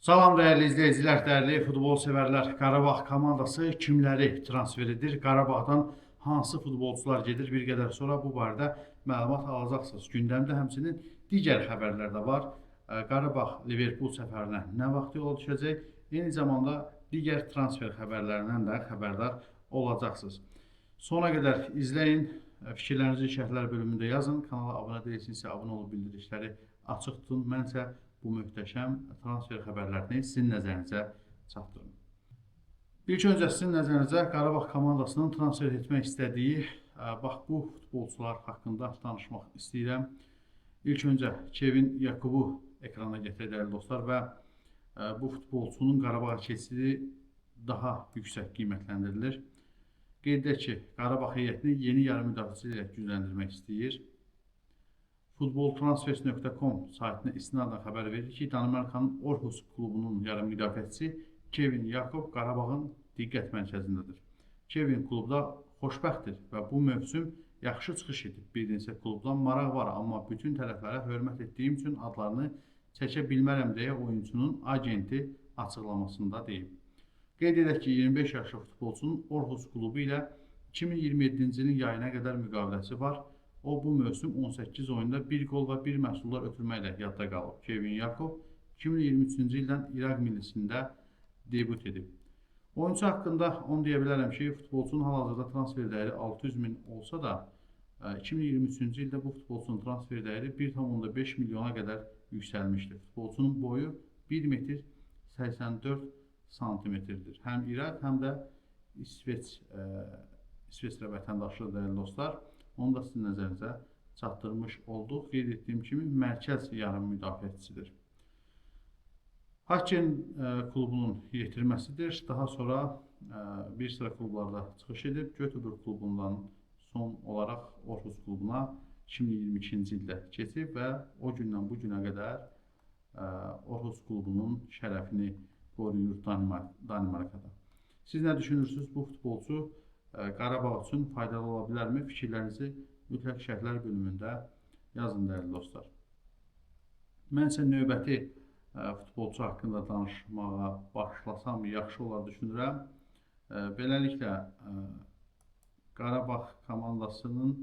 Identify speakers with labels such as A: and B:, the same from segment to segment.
A: Salam dəyərli izləyicilər, dəyərli futbol sevərlər. Qarabağ komandası kimləri transfer edir? Qarabağdan hansı futbolçular gedir? Bir qədər sonra bu barədə məlumat alacaqsınız. Gündəmdə həmçinin digər xəbərlər də var. Qarabağ Liverpool səfərinə nə vaxt yola düşəcək? Eyni zamanda digər transfer xəbərlərindən də xəbərdar olacaqsınız. Sona qədər izləyin. Fikirlərinizi şərhlər bölümündə yazın. Kanala abunə deyilsinizsə, abunə olub bildirişləri açıq tutun. Mən isə bu möhtəşəm transfer xəbərlərini sizin nəzərinizə çatdırım. İlk öncə sizin nəzərinizə Qarabağ komandasının transfer etmək istədiyi bax bu futbolçular haqqında danışmaq istəyirəm. İlk öncə Kevin Yakubu ekrana gətirək dəyərli dostlar və bu futbolçunun Qarabağa keçidi daha yüksək qiymətləndirilir. Qeyd edək ki, Qarabağ heyətini yeni yarım müdafiəçi ilə gücləndirmək istəyir. Futboltransfers.com saytına istinadən xəbər verir ki, Danimarkanın Aarhus klubunun yarım müdafiəçisi Kevin Yakob Qarabağın diqqət mərkəzindədir. Kevin klubda xoşbəxtdir və bu mövsüm yaxşı çıxış edib. Bir neçə klubdan maraq var, amma bütün tərəflərə hörmət etdiyim üçün adlarını çəkə bilmərəm deyə oyunçunun agenti açıqlamasında deyib. Qeyd edək ki, 25 yaşlı futbolçunun Aarhus klubu ilə 2027-ci ilin yayına qədər müqaviləsi var. O, bu mövsüm 18 oyunda 1 qol və 1 məhsuldar ötürməklə yadda qalıb. Kevin Yakob 2023-cü ildən İraq millisində debüt edib. Oyunçu haqqında onu deyə bilərəm ki, futbolçunun hal-hazırda transfer dəyəri 600 min olsa da, 2023-cü ildə bu futbolçunun transfer dəyəri 1,5 milyona qədər yüksəlmişdir. Futbolçunun boyu 1 metr 84 santimetrdir. Həm İraq, həm də İsveçrə vətəndaşıdır dəyərli dostlar. Onu da sizin nəzərinizə çatdırmış olduq. Qeyd etdiyim kimi mərkəz yarım müdafiəçisidir. Hacken klubunun yetirməsidir. Daha sonra bir sıra klublarda çıxış edib. Göteborg klubundan son olaraq Aarhus klubuna 2022-ci ildə keçib və o gündən bu günə qədər Aarhus klubunun şərəfini qoruyur Danimarkada. Siz nə düşünürsünüz? Bu futbolçu Qarabağ üçün faydalı ola bilərmi? Fikirlərinizi mütləq şərhlər bölümündə yazın dəyərli dostlar. Mən isə növbəti futbolçu haqqında danışmağa başlasam yaxşı olar düşünürəm. Beləliklə Qarabağ komandasının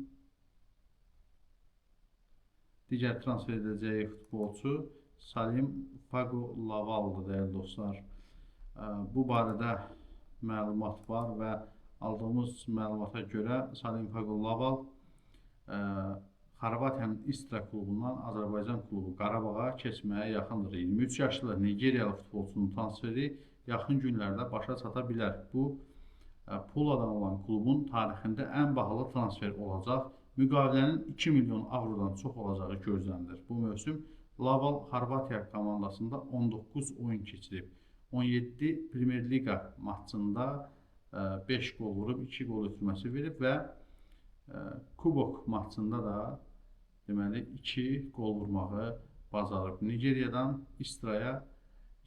A: digər transfer edəcəyi futbolçu Salim Fago Lavaldır dəyərli dostlar. Bu barədə məlumat var və aldığımız məlumata görə Salim Fago Laval Xorvatiyanın Istra klubundan Azərbaycan klubu Qarabağa keçməyə yaxındır. 23 yaşlı Nigeriyalı futbolçunun transferi yaxın günlərdə başa çata bilər. Bu, Puladan olan klubun tarixində ən bahalı transfer olacaq. Müqavilənin 2 milyon avrodan çox olacağı gözlənilir. Bu mövsüm Laval Xorvatiya komandasında 19 oyun keçirib. 17 Premier Liqa maçında 5 qol vurub, 2 qol ötürməsi verib və Kubok maçında da deməli 2 qol vurmağı bacarıb. Nigeriyadan Istraya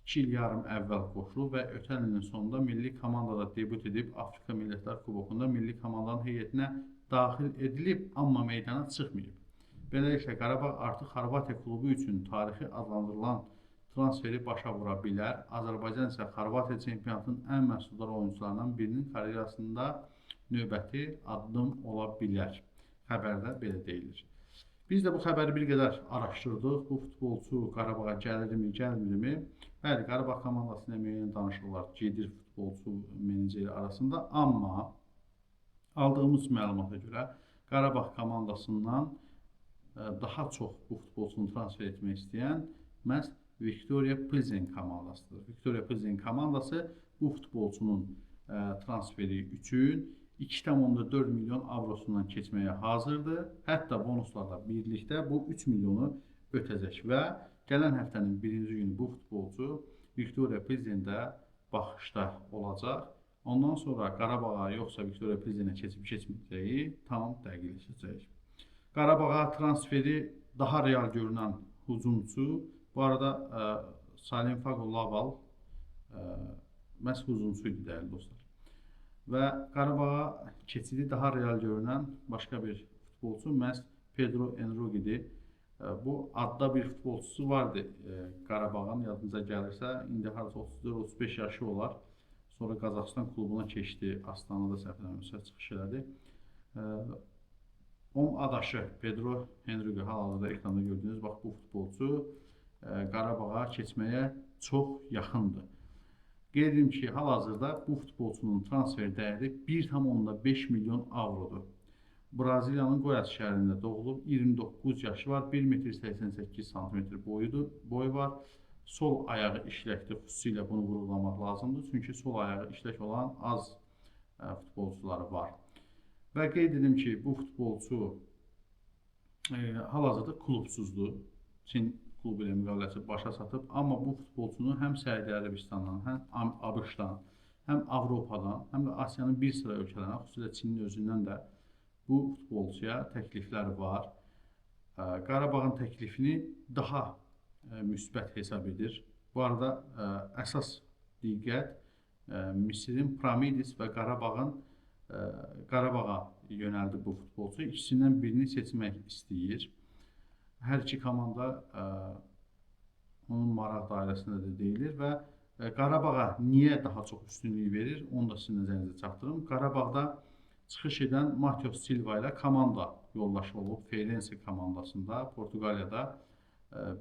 A: 2 il yarım əvvəl qoşulub və ötən ilin sonunda milli komandada debüt edib. Afrika Millətlər Kubokunda milli komandanın heyətinə daxil edilib, amma meydana çıxmayıb. Beləliklə, Qarabağ artıq Xorvatiya klubu üçün tarixi adlandırılan transferi başa vura bilər. Azərbaycan isə Xorvatiya çempionatının ən məhsuldar oyuncularından birinin karyerasında növbəti addım ola bilər. Xəbərdə belə deyilir. Biz də bu xəbəri bir qədər araşdırdıq. Bu futbolçu Qarabağa gəlirmi, gəlmirmi? Bəli, Qarabağ komandası ilə müəyyən danışıqlar gedir futbolçu meneceri arasında, amma aldığımız məlumata görə Qarabağ komandasından daha çox bu futbolçunu transfer etmək istəyən məhz Victoria Plzen komandasıdır. Victoria Plzen komandası bu futbolçunun transferi üçün 2,4 milyon avrosundan keçməyə hazırdır. Hətta bonuslarla birlikdə bu 3 milyonu ötəcək və gələn həftənin birinci günü bu futbolçu Victoria Plzendə baxışda olacaq. Ondan sonra Qarabağa yoxsa Victoria Plzenə keçib keçməyəcəyi tam dəqiqləşəcək. Qarabağa transferi daha real görünən hücumçu. Bu arada Salim Fago Laval məhz hücumçu idi dəyərli dostlar. Və Qarabağa keçidi daha real görünən başqa bir futbolçu məhz Pedro Enrique idi. Bu adda bir futbolçusu vardı Qarabağın, yadınıza gəlirsə, indi hardasa 34-35 yaşı olar. Sonra Qazaxıstan klubuna keçdi, Astanada səhv eləmirəmsə çıxış elədi. Onun adaşı Pedro Henrique, hal-hazırda ekranda gördüyünüz, bax bu futbolçu Qarabağa keçməyə çox yaxındır. Qeyd edim ki, hal-hazırda bu futbolçunun transfer dəyəri 1,5 milyon avrodur. Braziliyanın Goiás şəhərində doğulub, 29 yaşı var, 1 metr 88 santimetr boyu var. Sol ayağı işləkdir, xüsusilə bunu vurğulamaq lazımdır. Çünki sol ayağı işlək olan az futbolçuları var. Və qeyd edim ki, bu futbolçu hal-hazırda klubsuzdur. Çin klubu ilə müqaviləsi başa çatıb, amma bu futbolçunu həm Səudiyyə Ərəbistandan, həm ABŞ-dan, həm Avropadan, həm də Asiyanın bir sıra ölkələrindən, xüsusilə Çinin özündən də bu futbolçuya təkliflər var. Qarabağın təklifini daha müsbət hesab edir. Bu arada əsas diqqət Misirin Pramidis və Qarabağa yönəldi bu futbolçu. İkisindən birini seçmək istəyir. Hər iki komanda onun maraq dairəsində də deyilir və Qarabağa niyə daha çox üstünlük verir, onu da sizin nəzərinizə çatdırım. Qarabağda çıxış edən Mateus Silva ilə komanda yoldaşı olub, Feirense komandasında, Portuqaliyada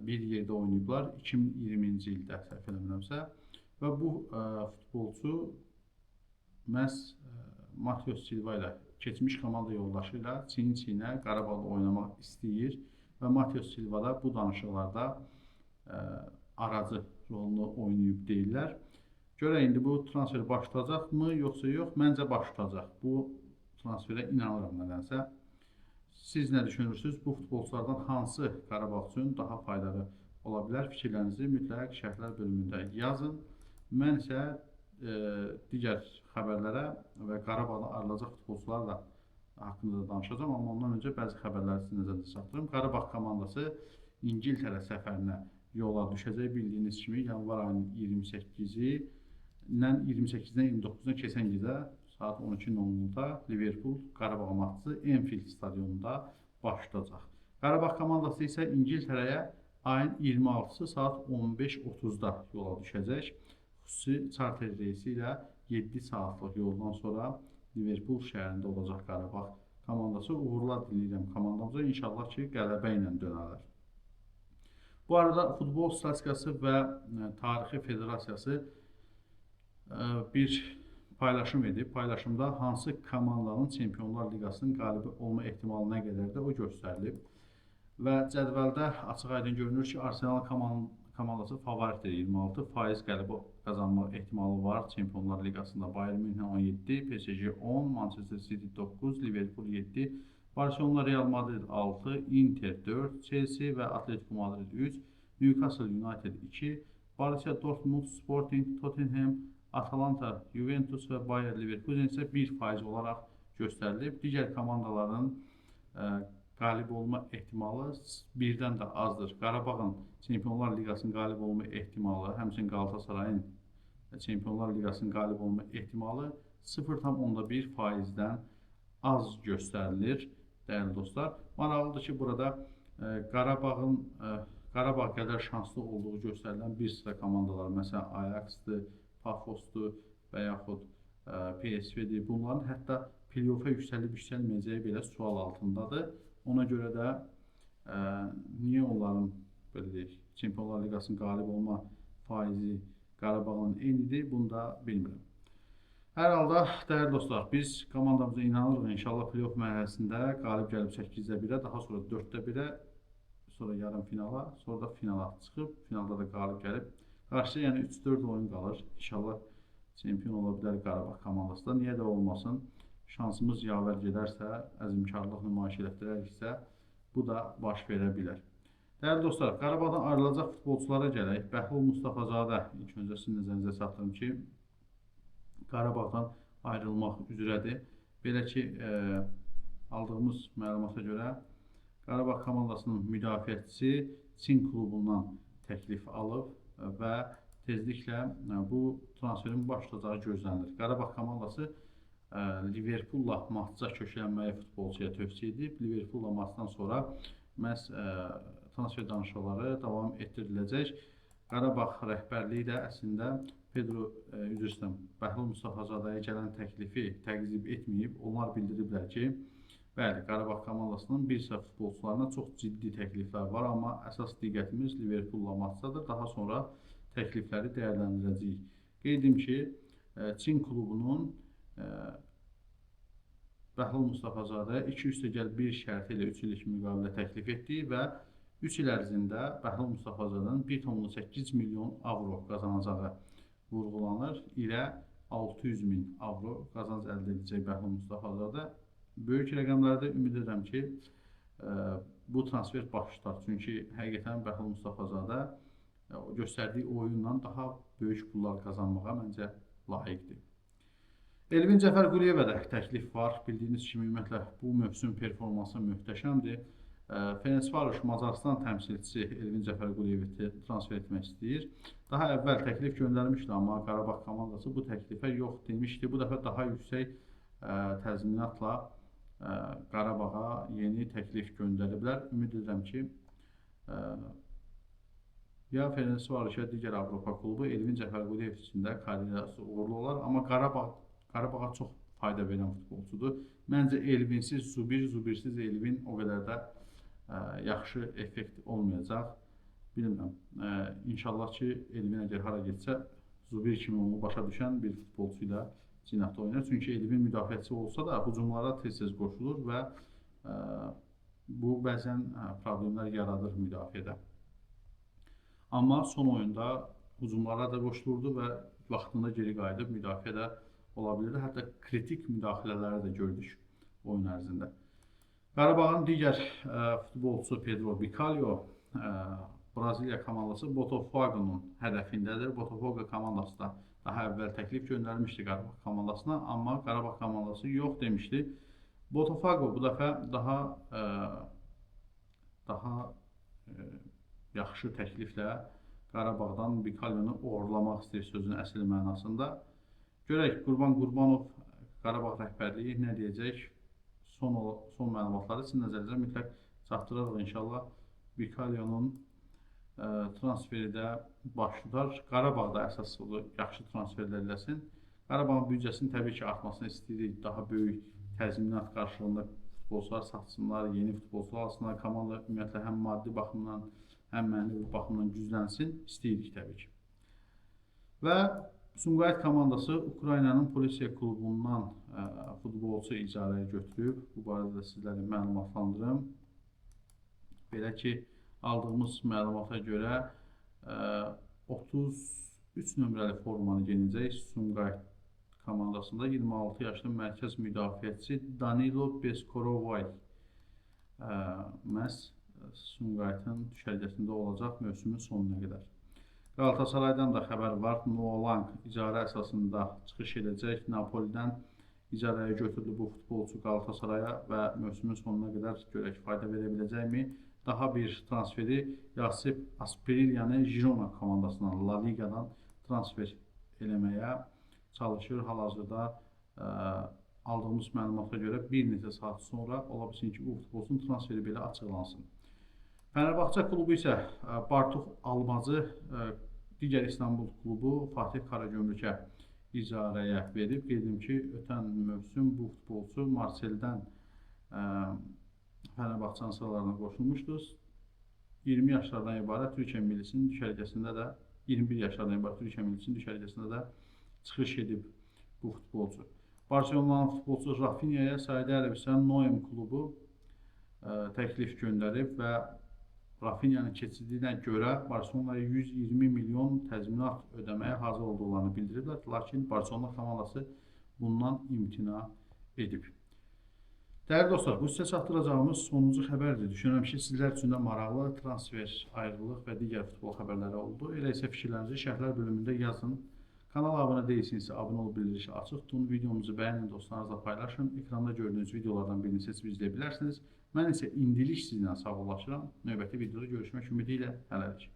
A: bir yerdə oynayıblar 2020-ci ildə, səhv eləmirəmsə. Və bu futbolçu məhz Mateus Silva ilə, keçmiş komanda yoldaşı ilə çiyin-çiyinə Qarabağda oynamaq istəyir və Mateus Silva da bu danışıqlarda aracı rolunu oynayıb deyirlər. Görək indi bu transfer baş tutacaqmı, yoxsa yox? Məncə baş tutacaq. Bu transferə inanıram nədənsə. Siz nə düşünürsünüz? Bu futbolçulardan hansı Qarabağ üçün daha faydalı ola bilər? Fikirlərinizi mütləq şərhlər bölümündə yazın. Mən isə digər xəbərlərə və Qarabağdan ayrılacaq futbolçularla haqqında da danışacağam, amma ondan öncə bəzi xəbərləri sizin nəzərinizə çatdırım. Qarabağ komandası İngiltərə səfərinə yola düşəcək. Bildiyiniz kimi yanvar ayının 28-dən 29-una keçən gecə saat 12:00-da Liverpool Qarabağ maçı Enfield stadionunda başlayacaq. Qarabağ komandası isə İngiltərəyə ayın 26-sı saat 15:30-da yola düşəcək. Xüsusi charter reysi ilə 7 saatlıq yoldan sonra Liverpool şəhərində olacaq Qarabağ komandası. Uğurlar diləyirəm komandamıza. İnşallah ki, qələbə ilə dönərlər. Bu arada Futbol Statistikası və Tarixi Federasiyası bir paylaşım edib. Paylaşımda hansı komandanın Çempionlar Liqasının qalibi olma ehtimalı nə qədərdir, o göstərilib. Və cədvəldə açıq-aydın görünür ki, Arsenal komandası favoritdir. 26% qələbə qazanma ehtimalı var Çempionlar Liqasında. Bayern Münhen 17, PSG 10, Manchester City 9, Liverpool 7, Barcelona, Real Madrid 6, Inter 4, Chelsea və Atletico Madrid 3, Newcastle United 2, Borussia Dortmund, Sporting, Tottenham, Atalanta, Juventus və Bayer Leverkusen isə 1% olaraq göstərilib. Digər komandaların qalib olma ehtimalı birdən də azdır. Qarabağın Çempionlar Liqasının qalib olma ehtimalı, həmçinin Qalatasarayın Çempionlar Liqasının qalib olma ehtimalı 0,1%-dən az göstərilir, dəyərli dostlar. Maraqlıdır ki, burada Qarabağ qədər şanslı olduğu göstərilən bir sıra komandalar, məsələn Ajax-dır, Pafosdur və yaxud PSV-dir. Bunların hətta play-offa yüksəlib yüksəlməyəcəyi belə sual altındadır. Ona görə də niyə onların, belə deyək, Çempionlar Liqasının qalib olma faizi Qarabağın eynidir, bunu da bilmirəm. Hər halda, dəyərli dostlar, biz komandamıza inanırıq. İnşallah play-off mərhələsində qalib gəlib 8-də 1-ə, daha sonra 4-də 1-ə, sonra yarım finala, sonra da finala çıxıb, finalda da qalib gəlib. Qarşıda yəni 3-4 oyun qalır. İnşallah çempion ola bilər Qarabağ komandası da. Niyə də olmasın? Şansımız yavər gedərsə, əzmkarlıq nümayiş elətdirəriksə, bu da baş verə bilər. Dəyərli dostlar, Qarabağdan ayrılacaq futbolçulara gələk. Bəhlul Mustafazadə, ilk öncə sizin nəzərinizə çatdırım ki, Qarabağdan ayrılmaq üzrədir. Belə ki, aldığımız məlumata görə Qarabağ komandasının müdafiəçisi Çin klubundan təklif alıb və tezliklə bu transferin baş tutacağı gözlənilir. Qarabağ komandası Liverpool'la maçca köklənməyi futbolçuya tövsiyə edib. Liverpool'la maçdan sonra məhz transfer danışıqları davam etdiriləcək. Qarabağ rəhbərliyi də əslində Pedro, üzr istəyirəm, Bəhlul Mustafazadəyə gələn təklifi təqzib etməyib. Onlar bildiriblər ki, bəli, Qarabağ komandasının bir sıra futbolçularına çox ciddi təkliflər var, amma əsas diqqətimiz Liverpool-la maçdadır. Daha sonra təklifləri dəyərləndirəcəyik. Qeyd edim ki, Çin klubunun Bəhlul Mustafazadə 2+1 şərti ilə 3 illik müqavilə təklif etdiyi və 3 il ərzində Bəhlul Mustafazadənin 1,8 milyon avro qazanacağı vurğulanır. İlə 600 min avro qazanc əldə edəcək Bəhlul Mustafazadə. Böyük rəqəmlərdə ümid edirəm ki, bu transfer baş tutar. Çünki həqiqətən Bəhlul Mustafazadə göstərdiyi oyunla daha böyük pullar qazanmağa məncə layiqdir. Elvin Cəfərquliyevə də təklif var. Bildiyiniz kimi, ümumiyyətlə bu mövsüm performansı möhtəşəmdir. Ferencvaroş Macarıstan təmsilçisi Elvin Cəfərquliyevi transfer etmək istəyir. Daha əvvəl təklif göndərmişdi, amma Qarabağ komandası bu təklifə yox demişdi. Bu dəfə daha yüksək təzminatla Qarabağa yeni təklif göndəriblər. Ümid edirəm ki, ya Ferencvaroş ya digər Avropa klubu Elvin Cəfərquliyev üçün də karyerası uğurlu olar. Amma Qarabağa çox fayda verən futbolçudur. Məncə Elvinsiz Zubir, Zubirsiz Elvin o qədər də yaxşı effekt olmayacaq. Bilmirəm. İnşallah ki, Elvin əgər hara getsə, Zubir kimi onu başa düşən bir futbolçu ilə cinahda oynar. Çünki Elvin müdafiəçi olsa da hücumlara tez-tez qoşulur və bu bəzən problemlər yaradır müdafiədə. Amma son oyunda hücumlara da qoşulurdu və vaxtında geri qayıdıb müdafiədə ola bilirdi. Hətta kritik müdaxilələri də gördük oyun ərzində. Qarabağın digər futbolçusu Pedro Bicalho Braziliya komandası Botafogo'nun hədəfindədir. Botafogo komandası da daha əvvəl təklif göndərmişdi Qarabağ komandasına, amma Qarabağ komandası yox demişdi. Botafogo bu dəfə daha yaxşı təkliflə Qarabağdan Bicalho'nu oğurlamaq istəyir sözün əsl mənasında. Görək Qurban Qurbanov Qarabağ rəhbərliyi nə deyəcək? Son məlumatları sizin nəzərinizə mütləq çatdırarıq inşallah. Bicalho'nun transferi də baş tutar. Qarabağda əsas yaxşı transferlər eləsin. Qarabağın büdcəsinin təbii ki artmasını istəyirik. Daha böyük təzminat qarşılığında futbolçular satsınlar, yeni futbolçular alsınlar. Komanda ümumiyyətlə həm maddi baxımdan, həm mənəvi baxımdan güclənsin istəyirik təbii ki. Və Sumqayıt komandası Ukraynanın Polisiya klubundan futbolçu icarəyə götürüb. Bu barədə də sizləri məlumatlandırım. Belə ki, aldığımız məlumata görə 33 nömrəli formanı geyinəcək Sumqayıt komandasında 26 yaşlı mərkəz müdafiəçisi Danilo Beskorovay məhz Sumqayıtın düşərgəsində olacaq mövsümün sonuna qədər. Qalatasaraydan da xəbər var. Noah Lang icarə əsasında çıxış edəcək. Napolidən icarəyə götürdü bu futbolçu Qalatasaraya və mövsümün sonuna qədər görək fayda verə biləcəkmi? Daha bir transferi Yasip Aspirilyanı Girona komandasından, La Liga'dan transfer eləməyə çalışır. Hal-hazırda aldığımız məlumata görə bir neçə saat sonra ola bilsin ki, bu futbolçunun transferi belə açıqlansın. Fenerbahçe klubu isə Bartuq Almazı digər İstanbul klubu Fatih Karagümrükə icarəyə verib. Qeyd edim ki, ötən mövsüm bu futbolçu Marseldən Fenerbahçenin sıralarına qoşulmuşdu. 20 yaşlardan ibarət Türkiyə millisinin düşərgəsində də 21 yaşlardan ibarət Türkiyə millisinin düşərgəsində də çıxış edib bu futbolçu. Barcelona'nın futbolçusu Rafinha'ya Saudi Ərəbistanın Noem klubu təklif göndərib və Rafinha'nın keçidiyinə görə Barcelonaya 120 milyon təzminat ödəməyə hazır olduqlarını bildiriblər. Lakin Barcelona komandası bundan imtina edib. Dəyərli dostlar, bu sizə çatdıracağımız sonuncu xəbərdir. Düşünürəm ki, sizlər üçün də maraqlı transfer, ayrılıq və digər futbol xəbərləri oldu. Elə isə fikirlərinizi şərhlər bölümündə yazın. Kanala abunə deyilsinizsə, abunə olub bildirişi açıq tutun. Videomuzu bəyənin, dostlarınızla paylaşın. Ekranda gördüyünüz videolardan birini seçib izləyə bilərsiniz. Mən isə indilik sizinlə sağollaşıram. Növbəti videoda görüşmək ümidi ilə hələlik.